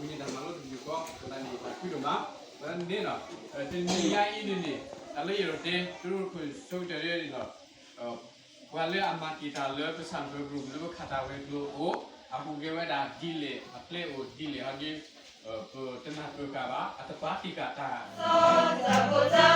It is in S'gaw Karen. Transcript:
မ့ၢ်တၢ်မၤလိတမုာ်ဃီ သတးန့ၣ် တၢ်ခုဒိၣ်မး, သတးန့ၣ်ဒီး တနံၤညါအံၤန့ၣ်န့ၣ် တၢ်လၢယအဲၣ်ဒိးတဲ တရူးခိၣ်စိကတၢၢ်န့ၣ်ဒီး ပှၤလၢအမၤတံာ်တာ်လၢပဆၣ်မုၢ်ပူၤ လၢပခးတၢ်ဝဲၤကျိၤအအိၣ် အဟူးဂဲၤဝဲဒၣ်ဒ်လဲၣ် အပျဲအိၣ်ဒ်လဲၣ်ဟီဒီး ပတနၢ်ပၢၢ်ဃာ်ဘၣ် အတပာ်တံာ်ဃာ်တၢ် တၢ်ဖိတၢ်